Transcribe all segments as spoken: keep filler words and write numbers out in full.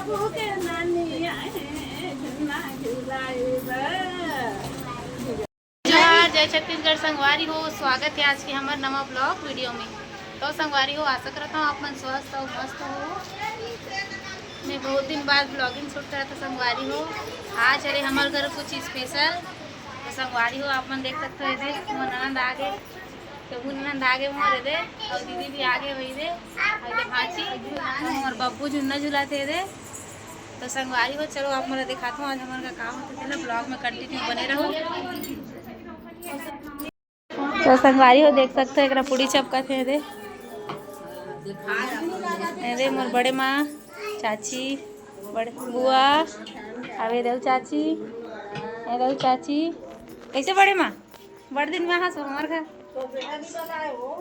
जोहार, जय छत्तीसगढ़ संगवारी हो, स्वागत है आज के हमर नवा ब्लॉग वीडियो में। तो संगवारी हो, आशा करत हूँ आप मन स्वस्थ और मस्त हो। मैं बहुत दिन बाद ब्लॉगिंग शूट करत हूँ संगवारी हो। आज हरे हमर घर कुछ स्पेशल। तो संगवारी हो, आप मन देख सकते हो, एदे मोर ननद आगे, तो ननद आगे मोर एदे, और दीदी भी आगे वही दे, और एदे भांची, और मोर बब्बू झुन्ना झुलाते एदे। तो संगवारी हो, चलो आप मोला दिखाता हूँ आज हमारे का काम होता है, ब्लॉग में कंटिन्यू बने रहो। तो संगवारी हो, देख सकते हो, एकरा पूड़ी चपकत हे दे। अरे मोर बड़े माँ, चाची, बड़े बुआ, अबे रहू चाची, ए रहू चाची। कैसे बड़े माँ? बड़ दिन में हाँसो हमार घर।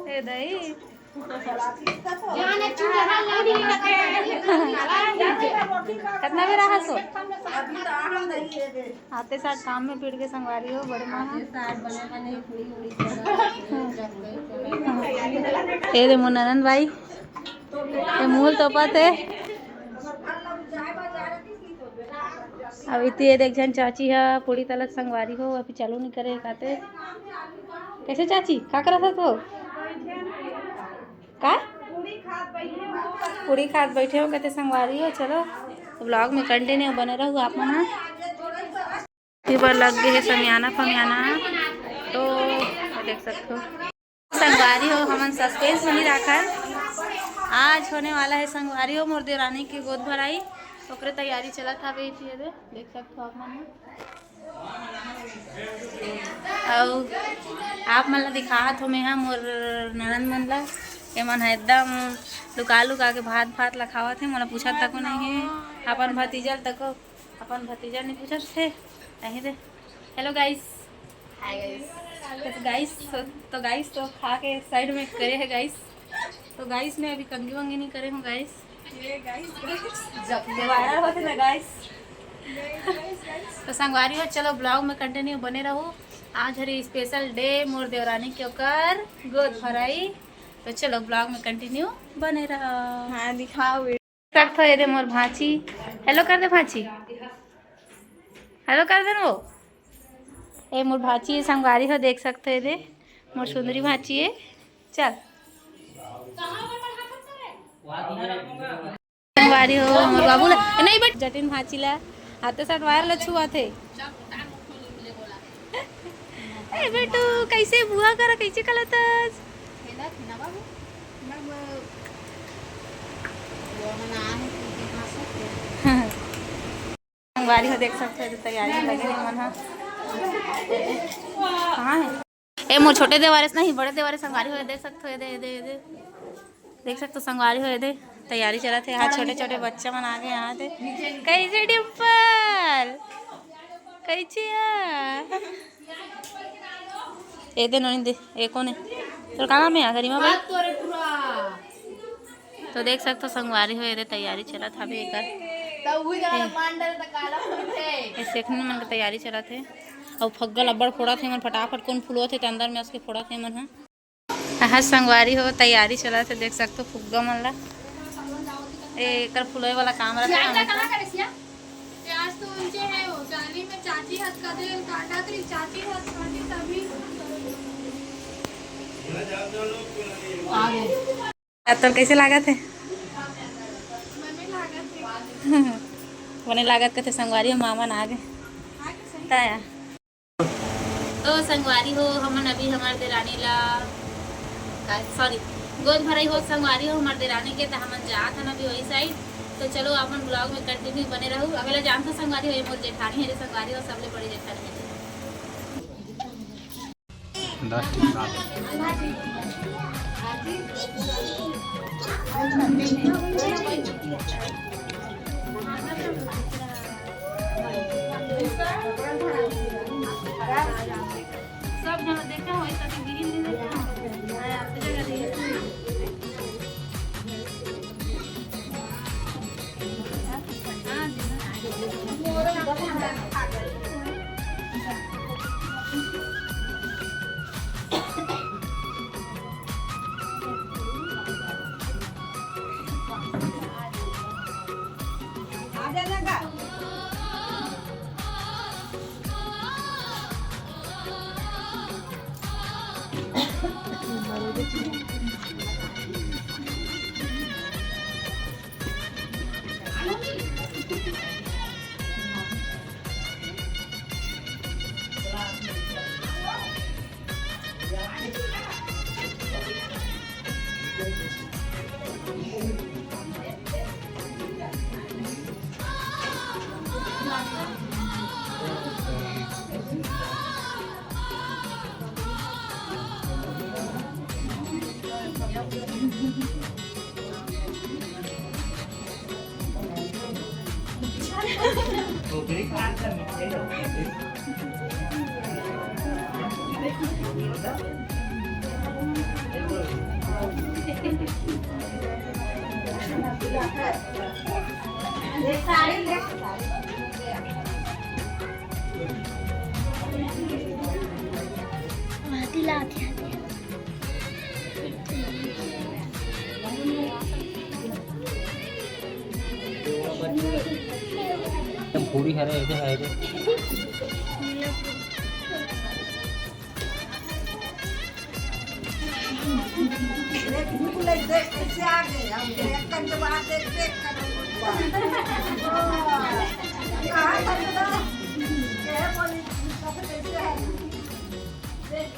ए दई। कितना बेरा हाँसो? आते साथ काम में पिड़ के संगवारी हो, बड़े माँ। ए दे मोर ननद भाई, ए मूल तोपत हे। अब इति ये देख झन चाची हा पूड़ी तलत संगवारी हो, अभी चालू नहीं करे खाते। कैसे चाची, का करत हस वो? का? पूड़ी खात बैठे हो कहते संगवारी हो। चलो, ब्लॉग में कंटिन्यू बने रहू आप मन। ये बार लग गए है समियाना फमियाना, तो देख सकते हो। संगवारी हो, हमन सस्पेंस में नहीं रखा है। आज होने वाला है संगवारी हो, मोर देवरानी के गोद भराई, ओकरे तैयारी चलत हवे। ये दे, देख सकते हो आप मन। अउ आप मन ला दिखात हो मैं हा मोर ननद मन ला। ये मन ह एकदम लुका लुका के भात भात ला खावत हे, मोला पूछत तको नहीं हे। अपन भतीजा ल तको, अपन भतीजा नहीं पूछत थे। अही दे। Hello guys. Hi guys. तो गाइस, तो गाइस तो खा के साइड में करे है गाइस। तो गाइस, मैं अभी कंगी वंगी नहीं करे हूँ गाइस। ये गाइस, गाइस। जब ये वायरल होते ना गाइस। तो संगवारी हो, चलो ब्लॉग में कंटिन्यू बने रहो। आज हरे स्पेशल डे मोर देवरानी के ओकर गोद भराई। तो चलो ब्लॉग में कंटिन्यू बने रहो। हाँ, दिखाओ। सकत हो, एदे मोर भांची। हेलो कर दे भांची। हेलो कर दे वो। ए मोर भांची संगवारी हो, देख सकत हो, एदे मोर सुंदरी भांची है। चल। संगवारी हो, मोर बाबू ला, नहीं बेट, जटिन भांची ला, आते साथ वायर ला छुआ थे। ए बेटू, कैसे बुआ करा, कैसे कलतस? संगवारी हो, देख सकते हो, तैयारी में लगे हे मन ह। कहाँ है? ए मोर छोटे देवारे से नहीं, बड़े देवारे संगवारी हो, देख सकते हो, ये दे, ये दे, ये दे। देख सकते हो संगवारी हो, ये दे, तैयारी चलत हे। हाँ, छोटे छोटे बच्चा मन आ गए यहाँ दे। कैसे डिम्पल? कैसे आ? ए दे नोनी दे, ए कोन है? तोर का नाम है, गरिमा भाई? तो देख सकते हो संगवारी हो, ये दे तैयारी चलत हवे एकर। ये सेखनी मन के तैयारी चलत हे। अउ फग्गा ल अब्बड़ फोड़त हे मन, फटाफट कोन फुलवत हे, त अंदर में असके फोड़त हे मन ह। हाँ संगवारी हो, तैयारी चलत हे, देख सकते हो फुग्गा मन ला। ए, एकर फुलोय वाला काम रहता है हमेशा। प्याज तो उनके है, वो जाली में चाची हाथ का दे, काटा करी, चाची हाथ काटी तभी। आ गए। आ, तोर कैसे लागत है? बने लागत कथे संगवारी हो, मामा ना आगे। ताया। तो संगवारी हो, हमन अभी हमर देरानी ला, सॉरी, गोद भराई हो संगवारी हो हमर देरानी के, त हमन जात हन अभी वही साइड। तो चलो, अपन ब्लॉग में कंटिन्यू बने रहू। अबे ला जानत हो संगवारी हो, ये मोर जेठानी है रे संगवारी हो, सबले बड़ी जेठानी है। दस दिन बाद। सब जगह देखा हो, ऐसा तो गिरी नहीं देखा हो। हाँ, आप जगह देखा। आती ला, आती, आती। पूरी हरे, हरे, हरे। देख, भूख लग गई, कैसे आ गए? अब देख कर जब आ देख, देख कर हम लोग कहाँ था बेटा? ये बोली, कैसे है? देख।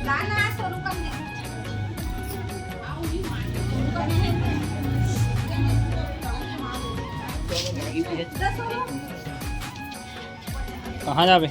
गाना सोनू का नहीं। कहाँ जाबे?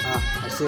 हाँ, ऐसे।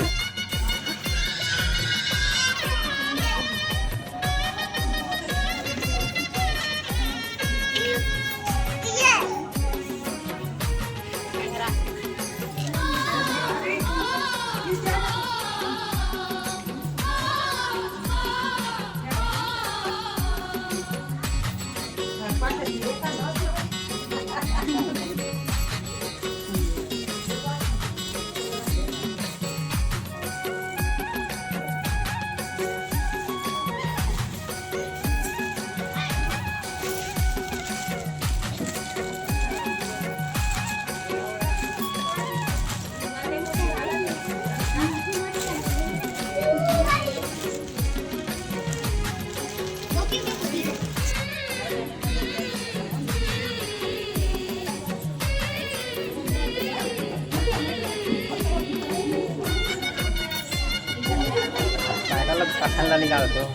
कथन ला निकाल दो।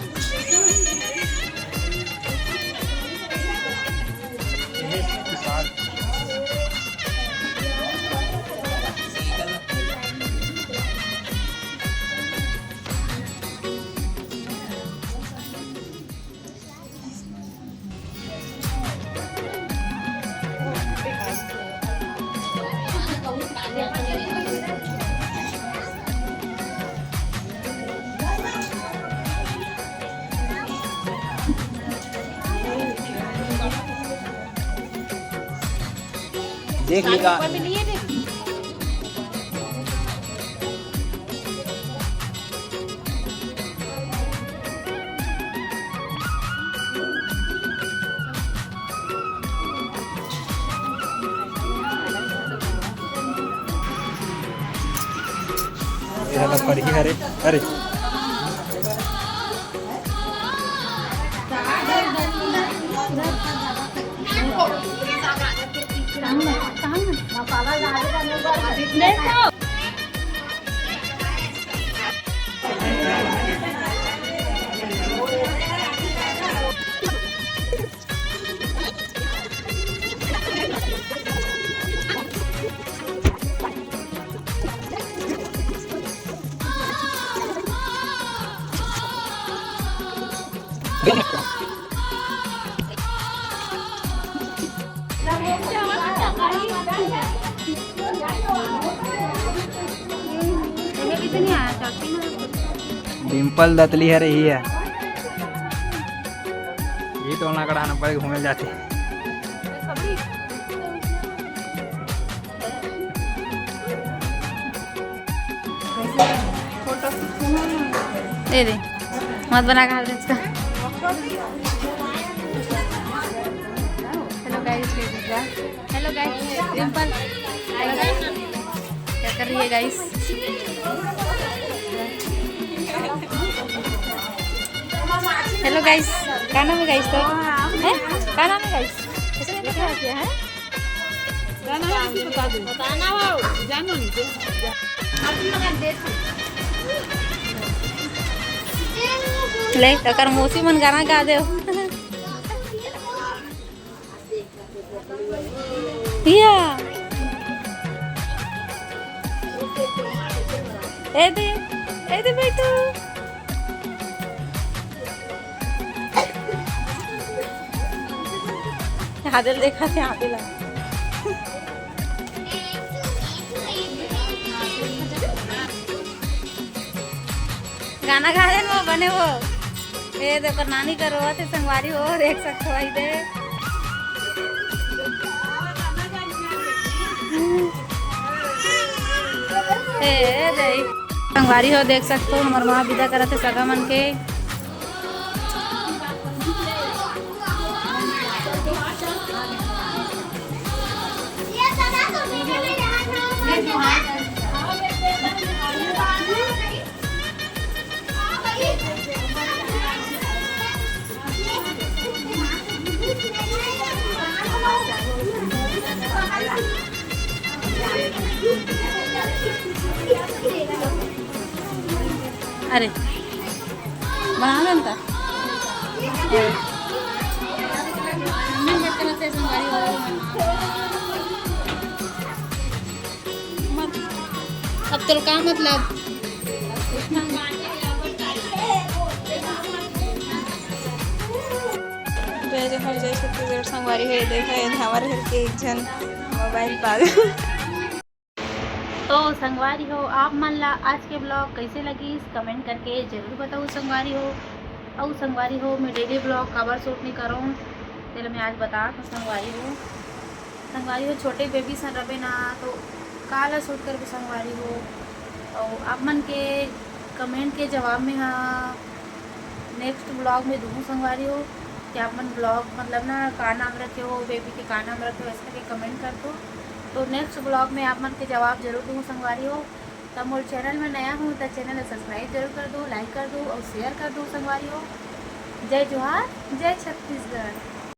देख निकाल। ये वाला फरही हरे, अरे। डिम्पल दतली हरे ही है। ये टोला कड़ा न पड़े घूमे जाते। दे दे, मत बना के हाल इसका। हेलो गाइस, हेलो गाइस, डिम्पल। क्या कर रही है गाइस? हेलो गाइस, का नाम है गाइस तो? हैं? का नाम है गाइस? इसने क्या किया है? गाना वाला की बता दो। बताना हो। जानो नहीं क्या? ले, तकर मौसी मन गाना गा दे। या। ए दे, ए दे बेटू। हादे ल देखा थे, हादे ला। गाना गा दे न वो बने वो। ए दे, ओकर नानी कर रोवत हे संगवारी हो, देख सकत हो भाई दे। ए दे। संगवारी हो, देख सकत हो, हमर माँ विदा करत हे सगा मन के। अरे, बना ना इनका। अब तोर का मतलब? जय जोहार, जय छत्तीसगढ़ संगवारी हो। ये देखो, ये हमारे घर के एक झन मोबाइल पागल। तो संगवारी हो, आप मन ला आज के ब्लॉग कैसे लगिस, कमेंट करके जरूर बताओ संगवारी हो। अउ संगवारी हो, मैं डेली ब्लॉग काबर शूट नहीं करूँ, तेला मैं आज बता दूँ संगवारी हो। संगवारी हो, छोटे बेबी सन रबे ना, तो काला शूट करबे संगवारी हो। अउ आप मन के कमेंट के जवाब में हाँ नेक्स्ट ब्लॉग में दूँ संगवारी हो कि आप मन ब्लॉग मतलब ना का नाम रखे हो, बेबी के का नाम रखे हो, ऐसा करके कमेंट कर दो। तो नेक्स्ट ब्लॉग में आप मन के जवाब जरूर दूँ संगवारी हो। तो मोर चैनल में नया हूँ तो चैनल ला सब्सक्राइब जरूर कर दो, लाइक कर दो और शेयर कर दो संगवारी हो। जय जोहार, जय छत्तीसगढ़।